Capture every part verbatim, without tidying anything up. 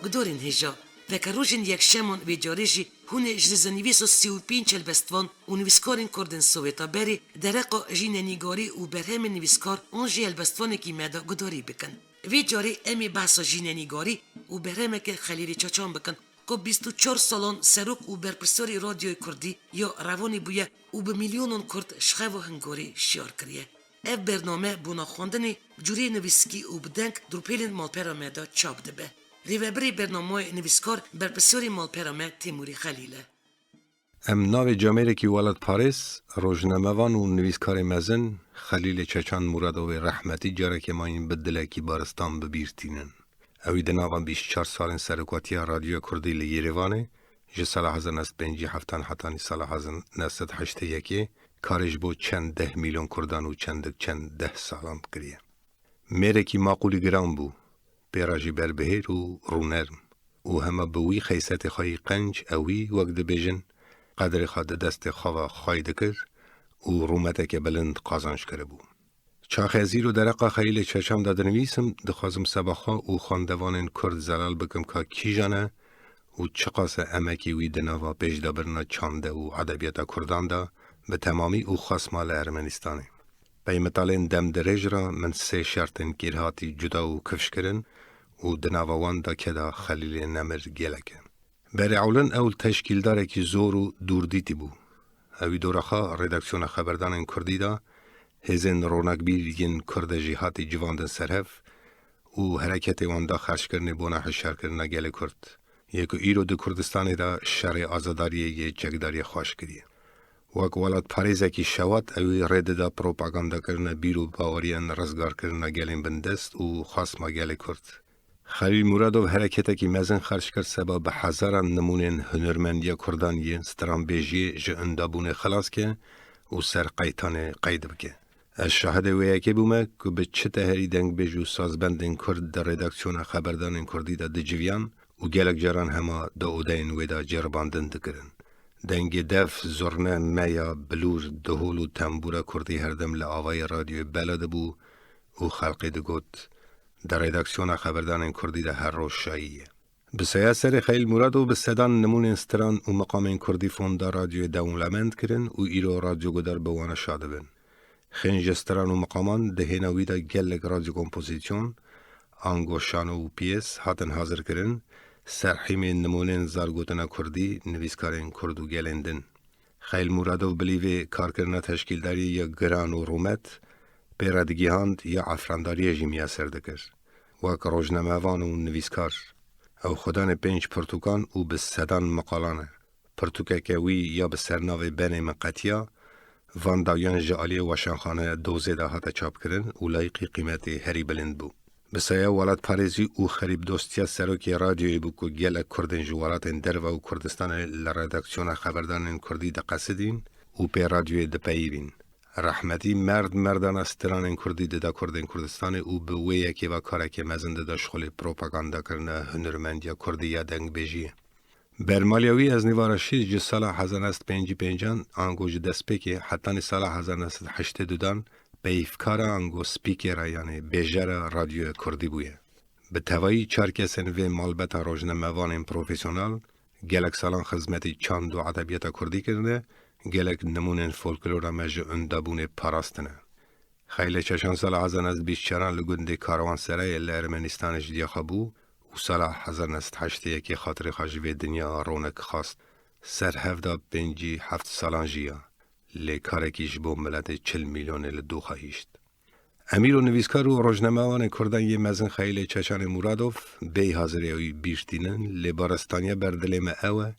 Gudarên hêja, veke rojên yekşeman vê carê jî hûn ê ji zinnivîs û sî û pênc helbestvan û nivîskarên kurd ên Sowêta berê dereqa jînenîgarî û berhemên nivîskar an jî helbestvanekî me de gudarî bikin. Vê carê em ê behsa jînenîgarî û berhemeke Xelîlê Çaçan bikin, ku bîst û çar salan serok û berpirsiyarê Radyoyê Kurdî ya Revanê bûye û bi milyonan Kurd ji xev û hingarê şiyar kiriye. Ev bername bona xwendinê bi cûrê nivîskî û bi deng di rûpelên malpera me de çap dibe. Rêvebirê bernameyê nivîskar berpirsiyarê malpera me Têmûrî Xelîl e. Em navê camêrekî welatparêz, rojnamevan û nivîskarê mezin Xelîlê Çeçan Muradovê rehmetî carekê mayîn bi dilekî baristan bi bîr tînin. Ewî di nava bîst û çar salên serokatiya Radyoya Kurdî li Yêrêvanê, ji sala hezar neh sed pêncî heftan hetanî sala hezar neh sed heştê yekê, karê ji bo çend deh milyon kurdan û çendik çend deh salan kiriye. Mêrekî maqûlî giran bû, pê re jî berbihêr û rûnerm û hema bi wî xeysetê xwe yî qenc ewî, wek dibêjin, qedrê xwe di destê xwe ve xway dikir û rûmeteke bilind qazanc kiribû. Çax ez îro dereqa Xelîlê Çeçan de dinivîsim, dixwazim seba xwe û xwendevanên Kurd zelal bikim ka kîjan e û çiqas e emekê wî di nava pêşdabirina çande û edebiyata Kurdan de bi temamî û xwesma li Ermenistanê. Pey mitalên demdirêj re min sê şertên kêrhatî cuda û kifş kirin û di nava wan de keda Xelîlê Nemir gelek e. Berê ewlin ew teşkîldarekî zor û dûrdîtî bû. Ewî dora xwe redaksiyona xeberdanên Kurdî de hêzên ronakbîr yên Kurd e jî hatî civandin ser hev û hereketê wan da xerckirinê bona hişyarkirina gelê Kurd, yê ku îro di Kurdistanê de şerê azadariyê yê çekdariyê xweş kiriye. Wek welatparêzekî şewat ewî rê dida propagandakirina bîr û baweriyan, rizgarkirina gelên bindest û xwesma gelê Kurd. Xelîl Muradov hereketekî mezin xerc kir seba bi hezaran nimûnên hunermendiya Kurdan yên stranbêjiyê ji indabûnê xilas ke û ser qeytanê qeyd bike. Ez şahidê wê yekê bûme ku bi çi teherî dengbêj û sazbendên Kurd di redaksiyona xeberdanên Kurdî de diciviyan û gelek caran hema di odeyên wê de ceribandin dikirin. Dengê def, zurne, meya, bilûr, dihol û tembûra Kurdî her dem li avayê radyoyê bela dibû û xelkê digot, di redaksiyona xeberdanên Kurdî de her roj şayî ye. Bi saya serê Xelîl Muradov bi sedan nimûnên stran û miqamên Kurdî fonda radyoyê dewlemend kirin û îro radyoguhdar bi wana şa dibin. Xênje stran û miqaman di hêna wî de gelek radyokompozîsyon, ango şano û piyês hatin hazirkirin, serhîmê nimûnên zargotina Kurdî, nivîskarên Kurd û gelên din. Xeyl Muradov bilîvê karkirina teşkîldarî ya giran û rûmet pê re digihand ya efrandariyê jî miyaser dikir. Wek rojnamevan û nivîskar, ew xwedanê pênc pirtûkan û bi sedan miqalan e. Pirtûkeke wî ya bi sernavê Benê Min Qetiya, van dawiyan ji aliyê Weşanxaneya Dozê de hate çapkirin û layîqî qîmetê herî bilind bû. Bi saya welatparêzî û xerîbdostiya serokê radyoyê bû ku gelek Kurdên ji welatên derve û Kurdistanê li redaksiyona xeberdanên Kurdî diqesidîn û pê radyoyê dipeyivîn. Rehmetî merd merdana stranên Kurdî dida Kurdên Kurdistanê û bi wê yekê ve karekê mezin dida şixulê propagandakirina hunermendiya Kurdî ya dengbêjiyê. Bermaliya wî ez nîvara şî ji sala hezar neh sed pêncî pêncan ango ji destpêkê hetanî sala hezar neh sed heştê dudan peyivkara ango spîkera, yanî bêjera radyoya Kurdî bûye. Bi tevayî çar kesên vê malbeta rojnamevanên profesyonel gelek salan xizmetî çand û edebiyata Kurdî kirine, gelek nimûnên folklora me ji undabûnê parastine. Xeylê Çeşan sala hezar neh sed bîst çaran li gundê Karwanserayê li Ermenistanê ji diya xwe bû û sala hezar neh sed heştê yekê xatirê xwe ji vê dinya ronek xwest. Ser hevda pêncî heft salan jiya, lê karekî ji bo miletê çil milyonê li doxa hişt. Emîr û nivîskar û rojnamevanê Kurdan yê mezin Xeylê Çeçanê Muradov bêyî hazirê wî bîr tînin, lê baristaniya ber dilê me ew e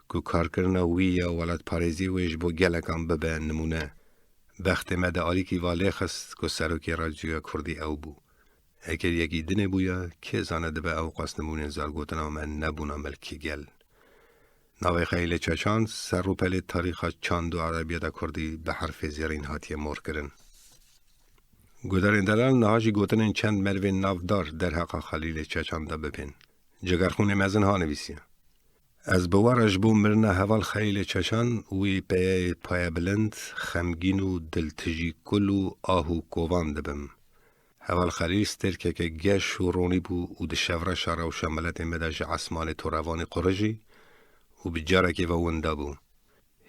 ku karkirina wî ya welatparêziyê wê ji bo gelekan bibe nimûne. Bextê me di alîkî va lê xist ku serokê radyoya Kurdî ew bû. Eger yekî dinê bûya, kê zane dibe ew qas nimûnên zargotina me nebûna milkê gel. Navê Xeylê Çeçan ser rûpelê tarîxa çand û edebiyata Kurdî bi herfê zêrîn hatiye morkirin. Guhdarên delal, niha jî gotinên çend merivên navdar derheqa Xelîlê Çeçan de bibên. Cegerxûnê mezin ha nivîsiye. Ez bi we re ji bo mirina heval Xeylê Çeçan, wî peyeyê payebilind, xemgîn û diltijî kul û ah û kovan dibim. Heval Xelîl stêrkeke geş û ronî bû û di şevreşa rewşa miletê me de ji esmanê torevanî qurijî û bi carekê ve winda bû.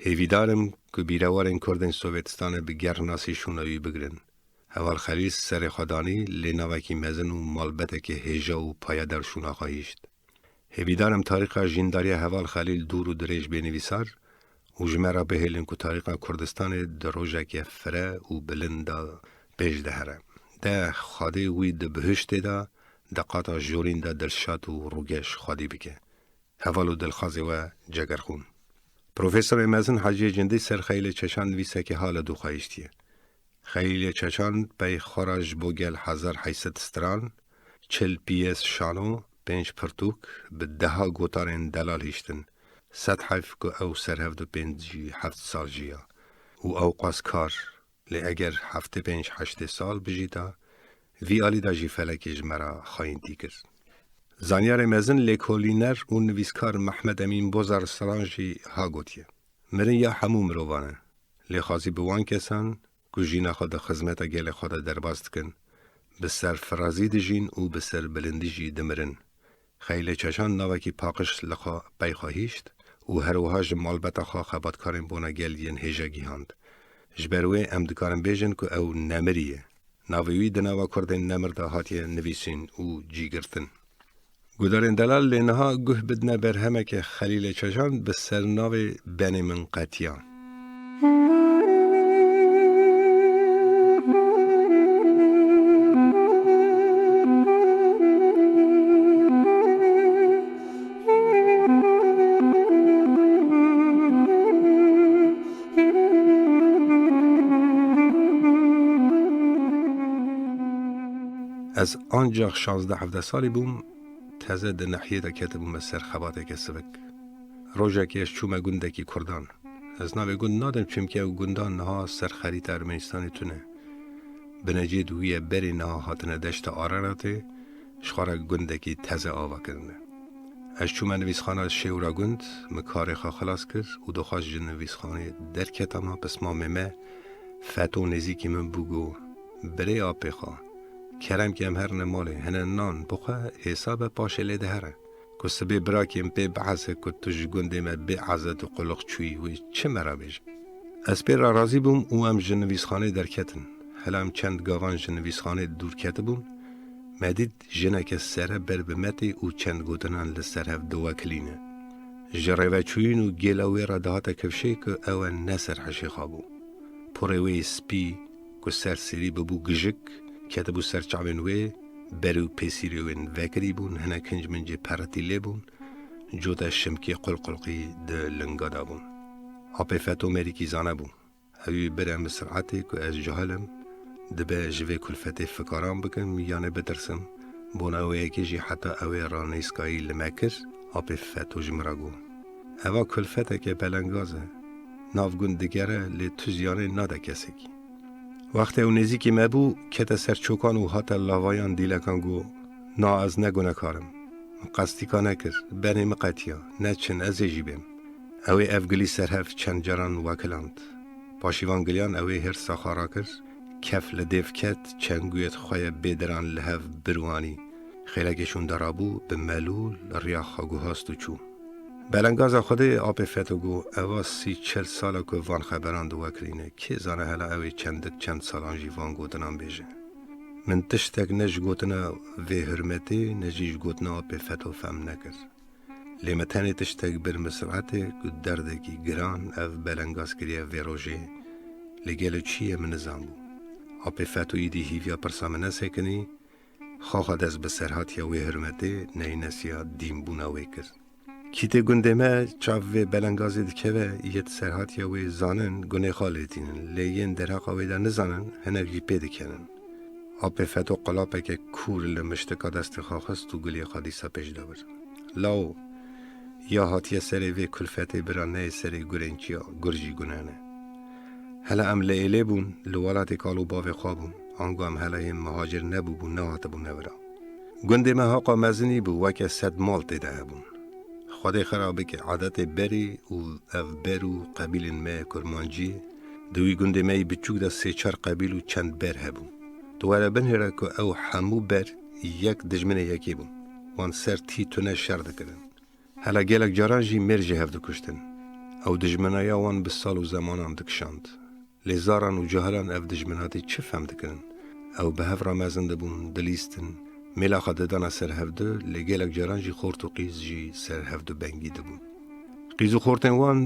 Hêvîdar im ku bîrewarên Kurdên Sovêtistanê bi gerhnasî şûna wî bigirin. Heval Xelîl serê xwe danî lê navekî mezin û malbetekê hêja û payeder şûna xwe hişt. Hêvîdar im tarîxa jîndariya Heval Xelîl dûr û dirêj bê nivîsar û ji me re bihêlin ku tarîxa Kurdistanê di rojeke fire û bilind de pêş dihere. De Xwedê wî di bihiştê de, di qata jorîn de dilşad û rûgeş xwedî bike. Heval û dilxwazê we Cegerxûn. Profesorê mezin Heciyê Cindî ser Xelîlê Çeçan nivîsekê ha li dû xwe hiştiye. Xelîlê Çeçan pey xwe re ji bo gel hezar heyşt sed stran, çil piyes şano, pênc pirtûk, bi deha gotarên delal hiştin. Sed heyf ku ew ser hevdu pêncî heft sal jiya û ew qas kar, lê eger heftê pênc heştê sal bijîta, vî alî de jî felekê ji me re xayîntî kir. Zanyarê mezin, lêkolîner û nivîskar Mehmet Emîn Bozar Salan jî ha gotiye, Mirin ya hemû mirovan e. Lê xwezî bi wan kesan ku jîna xwe di xizmeta gelê xwe de derbas dikin, bi serfirazî dijîn û bi serbilindî jî dimirin. Xelîlê Çeçan navekî paqij li xwe pey xwe hîşt û her wiha ji malbeta xwe xebatkarên bona gel yên hêja gihand. Ji ber wê em dikarin bêjin ku ew nemirî ye. Navê wî di nava Kurdên nemir de hatiye nivîsîn û cîgirtin. Guhdarên delal, lê niha guh bidine berhemeke Xelîlê Çeçan bi sernavê Benê Min Qetiya. Ez ancax şazdeh hevdeh salî bûm, teze di nehiyê de ketibûme ser xebateke sivik. Rojekê ez çûme gundekî Kurdan. Ez navê gund nadim, çimkî ew gundan niha ser xerîta Ermenistanê tune. Binecê di wî ye berê niha hatine deşta Araratê, ji xwe re gundekî teze ava kirine. Ez çûme nivîsxana Şêwra gund, min karê xwe xilas kir û doxwaz ji nivîsxanê derketama, pismamê me Feto nêzîkî min bû, got, Birê apê xwe, kerem ke em herine malê, hine nan bixwe, hêsa be paşê lê dihere. Ku sibê birakê min pê bieze ku tu ji gundê me bê ezet û qulixçûyî wê çi me re bêje? Ez pê re razî bûm û em ji nivîsxanê derketin. Hela em çend gavan ji nivîsxanê dûr ketibûn, me dît jineke sere ber bi me tê û çend gotinan li ser hev diwekilîne. Ji rêveçûyîn û gêla wê re dihate kifşê ku ew e ne ser hişê xwe bû. Porê wê yê spî ku ser sêrî bibû gijik, ketibû ser çavên wê, ber û pêsîrê wê vekirî bûn, hinek hinc mincê peritî lê bûn, cota şimkê qulqulqî di linga de bûn. Apê Feto mêrikî zana bû. Ew ê bire min sir'etê ku ez cahil im, dibe ji vê kulfetê fikaran bikim, yanê bitirsim. Bona wê yekê jî heta ew ê ranêskayî li me kir, apê Feto ji min re got, Eva kulfeteke belengaz e. Nav gund digere, lê tu ziyanê nade kesekî. Wextê ew nêzîkî me bû, kete ser çokan û hate lavayan dîlekan got, Na ez ne gunekar im. Min qestîka nekir, benê min qetiya, neçin, ez ê jî bêm. Ew ê ev gilî ser hev çend caran wekiland. Paşî van giliyan ew ê hêrsa xwe rakir, kef li dêv ket, çenguyê xwe ye bêdiran li hev birwanî. Xêlekê şûnde rabû, bi melûl riya xwe guhast û çû. Belengaza Xwedê apê Feto got, Eva sî çil sal e ku van xeberan diwekirîne. Kê zane hela ew ê çendik çend salan jî van gotinan bêje. Min tiştek ne ji gotina vê hurmetê, ne jî ji gotina apê Feto fehm nekir. Lê me tenê tiştek bir min sir'etê ku derdekî giran ev belengaz kiriye vê rojê, lê gelo çi ye min nizanbû. Apê Feto îdî hîviya pirsa min nesekinî, xaxa dest bi serhatiya wê hurmetê, neynesiya dînbûna wê kir. Kîtê gundê me çav vê belengazê dikeve, yê di serhatiya wê zanin, gunê xwe lê tînin, lê yên derheqa wê de nizanin, hinek jî pê dikenin. Apê Feto qulapeke kûr li miştika destê xwe xist û gulê xwe dîsa pêş de bir. Lawo, ya hatiye serê vê kulfetê bira neyê serê gurên çiya, gur jî gune ne. Hela em li êlê bûn, li welatê kal û bavê xwe bûn, ango em hela hê mihacir nebûbûn, nehatibûne vira. Gundê me haqa mezinî bû, weke sed mal tê de hebûn. Xwedê xira bike, edetê berê û ev ber û qebîlên me kurmancî, di wî gundê me yî biçûk de sê çar qebîl û çend ber hebûn. Tu were binêre ku ew hemû ber yek dijminê yekê bûn. Wan ser tî tune şer dikirin. Hela gelek caran jî mêr ji hev dikuştin. Ew dijminaya wan bi sal û zemanan dikişand. Lê zaran û cahilan ev dijminatî çi fehm dikirin? Ew bi hev re mezin dibûn, dilîstin, mêla xwe didana ser hevdu, lê gelek caran jî xort û qîz jî ser hevdu bengî dibûn. Qîz û xortên wan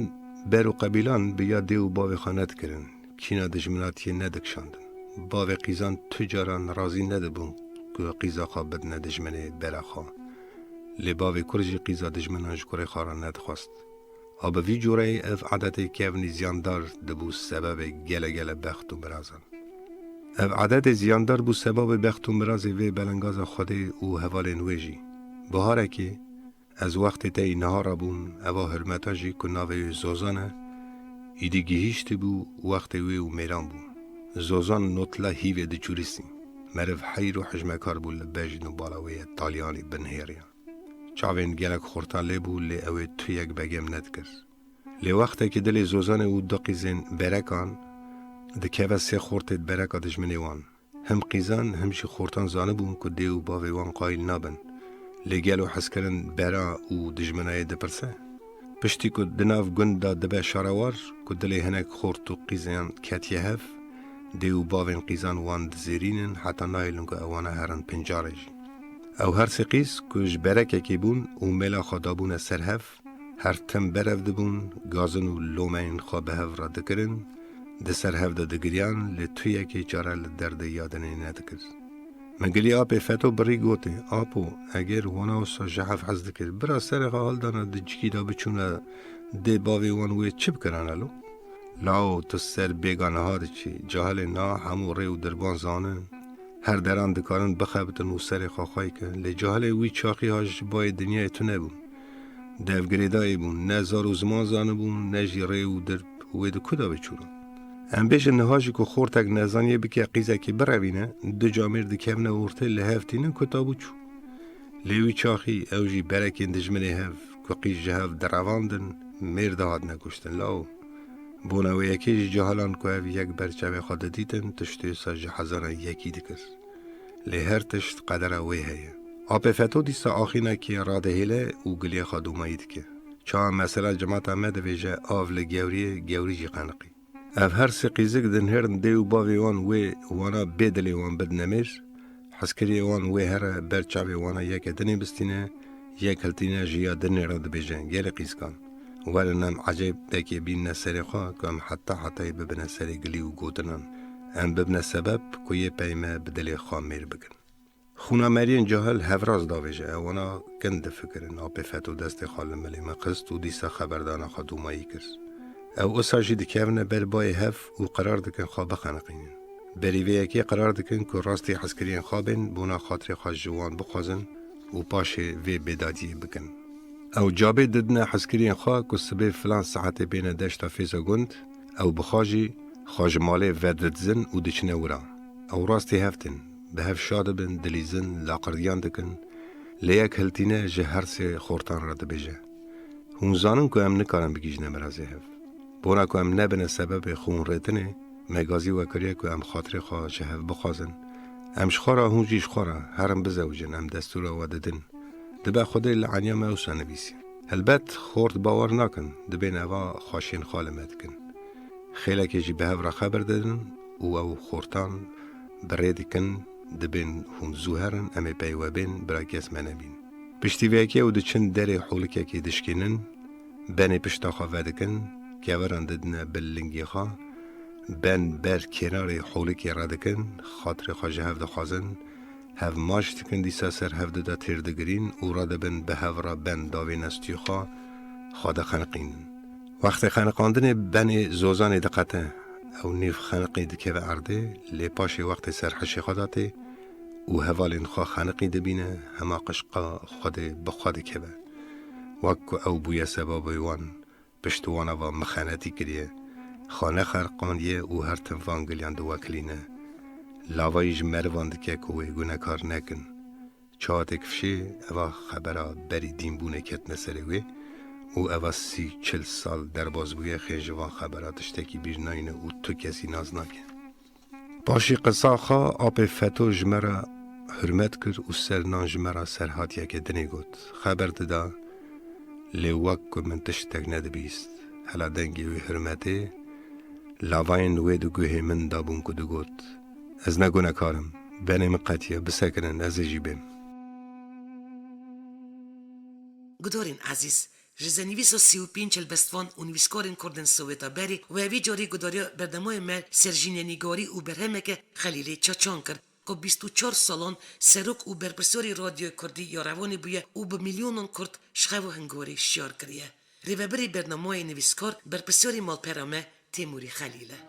ber û qebîlan bi ya dê û bavê xwe nedikirin, kîna dijminatiyê nedikişandin. Bavê qîzan tu caran razî nedibûn ku qîza xwe bidine dijminê bera xwe. Lê bavê kur jî qîza dijminan ji kurê xwe re nedixwest. A bi vî cureyê ev edetê kevnî ziyandar dibû sebebê gele gele bext û mirazan. Ev edetê ziyandar bû sebabê bext û mirazê vê belengaza Xwedê û hevalên wê jî. Biharekê ez wextê te yî niha re bûm, eva hurmeta jî ku navê wê Zozan e, îdî gihîştibû wextê wê û mêran bû. Zozan notla hîvê diçûrîsî. Meriv heyr û hijmekar bû li bejn û bala wê ye Talyanî binihêriya. Çavên gelek xorta lê bû, lê ew ê tu yek begem nedikir. Lê wextekî dilê Zozanê û du qîzên berekan dikeve sê xortê bereka dijminê wan. Him qîzan, him jî xortan zanibûn ku dê û bavê wan qayîl nabin. Lê gelo hezkirin bera û dijminayê dipirse? Piştî ku di nav gund de dibe şarewar, ku dilê hinek xort û qîzan ketiye hev, dê û bavên qîzan wan dizêrînin heta nahêlin ku ewana herin pincarê jî. Ew her sê qîz ku ji berekekê bûn û mêla xwe dabûne ser hev, her tim berev dibûn, gazin û lomeyên xwe bi hev re dikirin, di ser hev de digiriyan, lê tu yekê çare li derdê ya dinê nedikir. Min gilî apê Feto birî gotê, Apo, eger wana wisa ji hev hez dikir, bira serê xwe hildana di cikî de biçûne dê bavê wan wê çi bikirane lo? Lao, tu ser bêga niha diçî, cahilê niha hemû rê û dirban zanin. Her deran dikarin bixebitin û serê xwe xwey kin. Lê cahilê wî çaxî ha ji bayê dinyayê tune bûn. Dev girêdayî bûn. Ne zar û ziman zanibûn, ne jî rê û dirb wê di ku de biçûna. Em bêjin niha jî ku xortek nezaniyê bike qîzekî birevîne, du camêr dikevine ortê li hev tînin ku tabû çû. Lê wî çaxî ew jî berekên dijminê hev ku qîz ji hev direvandin, mêr dihatine kuştin. Law, bona wê yekê jî cahilan ku ev yek ber çavê xwe didîtin, tiştê wisa ji hezaran yekî dikir. Lê her tişt qedera wê heye. Apê Feto dîsa axînekê radihêle û giliyê xwe domayî dike. Çawa mesela cimata me divêje, av li gewriyê, gewrî jî qeniqî. Ev her sê qîzik dinherin dê û bavê wan wê wana bê dilê wan bidine mêr, hezkiriyê wan wê here ber çavê wana yeke dinê bistîne, yek hiltîne ji ya dinê re dibêje, Gelê qîzkan, werin em ecêb dekê bînine serê xwe ku em heta hetayê bibine serê gilî û gotinan. Em bibine sebeb ku yê pey me bi dilê xwe mêr bikin. Xûna meriyên cahil hevraz davêje, ewana kin difikirin. Apê Feto destê xwe li milê me xist û dîsa xeberdana xwe domayî kir. Ew usa jî dikevine ber bayê hev û qerar dikin xwe bixeniqînin. Berî vê yekê qerar dikin ku rastî hezkiriyên xwe bên, bona xatirê xwe ji wan bixwazin û paşê vê bêdadiyê bikin. Ew cabê didine hezkiriyên xwe ku sibê filan saetê bêne deşta Fêza Gund, ew bi xwe jî xwe ji malê vedidizin û diçine wira. Ew rastî hev tên, bi hev şa dibin, dilîzin, laqirdiyan dikin, lê yek hiltîne ji her sê xortan re dibêje, Hûn zanin ku em nikarin bigihîjine mirazê hev. Bona ku em nebine sebebê xwe hûn rêtinê, me gazî we kiriye ku em xatirê xwe ji hev bixwazin. Em ji xwe re, hûn jî ji xwe re, herin bizewicin, em destûra we didin. Dibe Xwedê li eniya me wisa nivîsî. Helbet xort bawer nakin, dibên eva xweşiyên xwe li me dikin. Xêlekê jî bi hev re xeber didin û ew xortan bi rê dikin, dibên hûn zû herin, em ê pey we bên, bira kes me nebîn. Piştî vê yekê ew diçin derê holikekê dişkînin, benê pişta xwe vedikin, keviran didine bil lingê xwe, ben ber kenarê holikê redikin, xatirê xwe ji hev dixwazin, hev maç dikin, dîsa ser hev du de têr digirîn û radibin bi hev re ben davêne stûyê xwe, xwe dixeniqînin. Wextê xeniqandinê benê Zozanê diqete, ew nîv xeniqî dikeve erdê, lê paşê wextê ser hişê xwe de tê û hevalên xwe xeniqî dibîne, hema qişqa Xwedê bi xwe dikeve. Wek ku ew bûye sebabê wan, pişt wana va mixenetî kiriye, xwe nexeriqandiye û her tim van giliyan diwekilîne. Lavayî ji merivan dike ku wê gunekar nekin. Çawa têkifşê, eva xebera berî dînbûnê ketine serê wê û eva sî çil sal derbas bûye, xêr ji van xebera tiştekî bîr nayîne û tu kesî nas nake. Paşî qisa xwe apê Feto ji me re hurmet kir û ser nan ji me re serhatiyeke dinê got. Xeber dida, lê wek ku min tiştek nedibîst, hela dengê wî hurmetê lavayên wê di guhê min dabûn ku digot, ez ne gunekar im, benê min qetiye, bisekirin, ez ê jî bêm. Gudarên ezîz, ji zenivîsa sî û pênc helbestvan û nivîskarên kurd ên Sowêta berê we vî carî gudariya berdemaya me ser jînenîgarî û berhemeke Xelîlê Çaçan kir, ku bîst û çar salan serok û berpirsiyarê Radyoya Kurdî ya Rewanê bûye û bi milyonan kurd ji xev û hingarê şiyar kiriye. Rêvebirê bernamayê nivîskar, berpirsiyarê malpera me Têmûrî Xelîl e.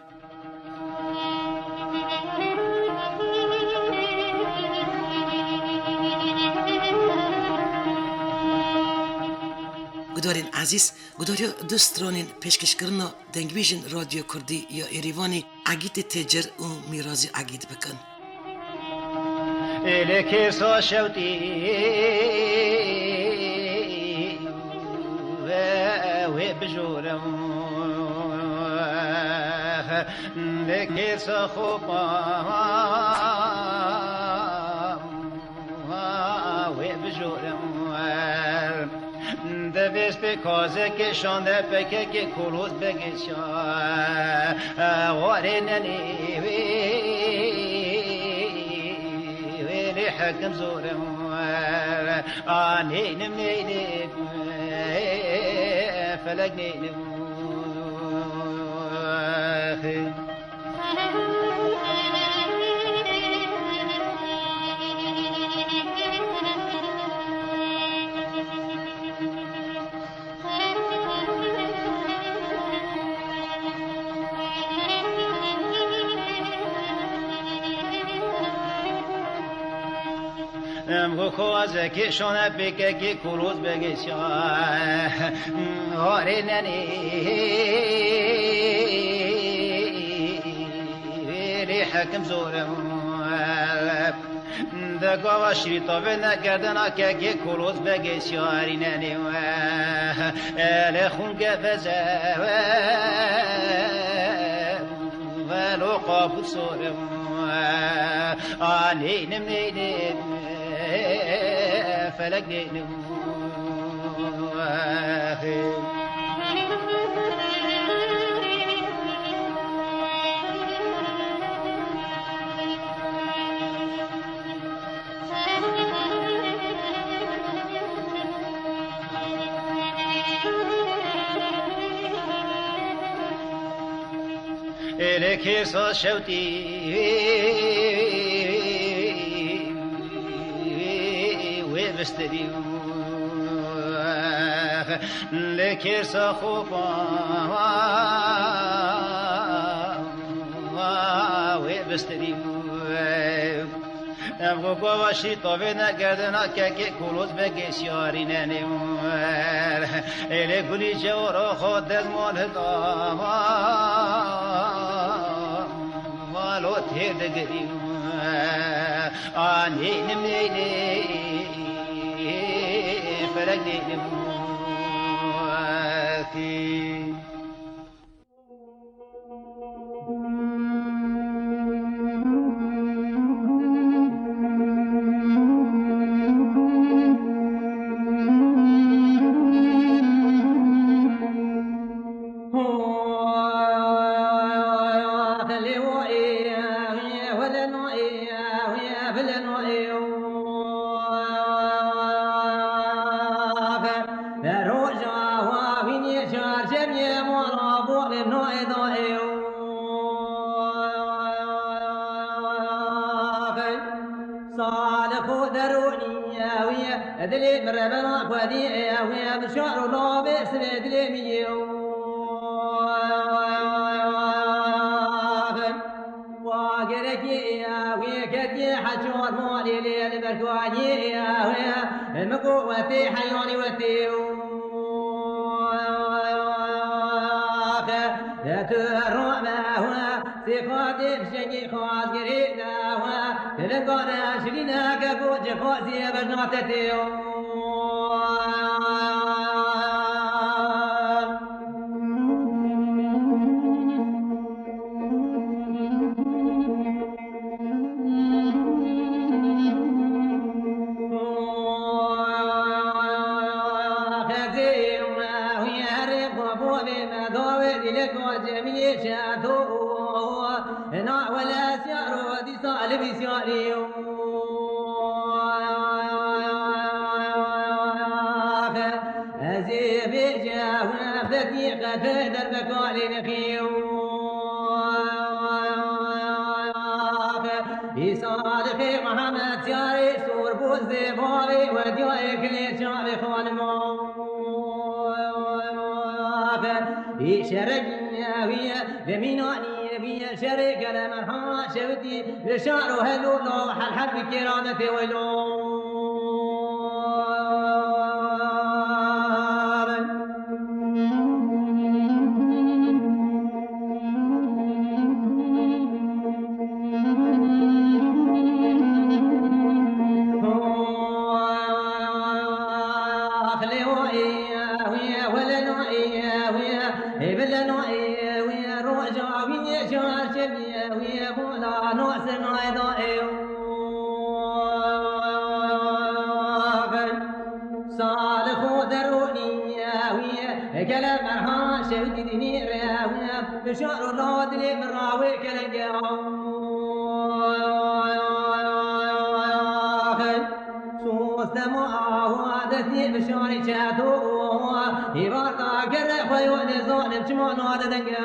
Gudarên ezîz, gudariya du stranên pêşkêşkirina dengbêjên Radyoya Kurdî ya Êrîvanê Egîtê Têcir û Mîrazî Egît bikin. Êlê kêsa şewtî wê bijorim, lê kêsa xopa wê bijorim. Divêst pê kazekê şande pekekê koloz begê şa. Warê nenê wê, wê lê hekim zorim. A neynim neynim, felek neynim. Em go xwazekê şone pêkekê kuroz begê şa. Harê nenê lê hekim zorim. De gava şirî tavê nekerdina kekê koloz begê şarînenê we. Elê xûn geveze we. Velo qabû sorim we. A neynim neynim. Felek neynim. Êlê kêsa şewtî wê bistirî, lê kêsa xopa wê bistirî. Ev go gava şî tavê nekerdina kekê koloz begê şiyarînenê. Êlê gulî cewra xwe dezmal hidama. Valo tê digirî. A neynim neynim. Felek neynim. Roja wa wînê çar cemiyê mala bo li noyê dayê. Salixo derûnî ew ye, dilê min rebena xwedî ew ye, bi şar û navê sibê dilê min ye. Wa gerekê wê ketiye heçar malê lê li ber kayê wê, min got wetê heyanî wetê. Tu rame we, sêfatê fişengî xwazgirê de we, tilingane şirîne ke got ji xwaziyê bejna tetê. Wî herê xwe bo vê me dawê dîleka cemiyê şeto. Na wele siyaro dîsa li vî siyarî. Ez ê bêje hûn ev detî qet derbekalê nexî. Îsa dixê Mihemed siyarê sor bo zêbavê we diyayê kilê çavê xanima. Î şerekî wî ye, demînanî wî ye, şerê gele merha şewitî, li şar û helo la helhel bi kêrametê welo. Salixo derûnî wî, gele merha şewtî dinî re wî, bi şar û la dilê min rawê kelenge. Sos dema awa destî bi şarî çeto, hêvata gere xwe yo nêzanim çima nade denge.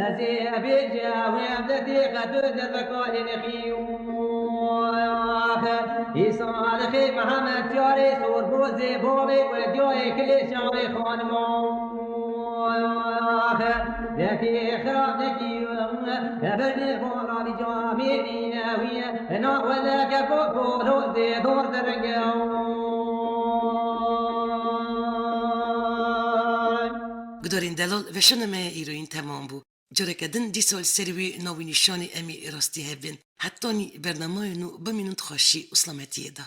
Ez ê bêje wê evdetê qedo derbekalê nexî. Îsa dixê Mihemed siyarê sor bo zêbavê we diyayê kilê çavê xanima. Yekê xirab nekî, eberdê xora li camê dîne wî, na weleke ko polo zê dor derenge. Gudarên delal, veşana me îroyîn temam bû. Careke din dîsa li ser wî navî nîşanî em ê rastî hev bên. Hetanî bernameyê nû bimînin di xweşî û selametiyê de.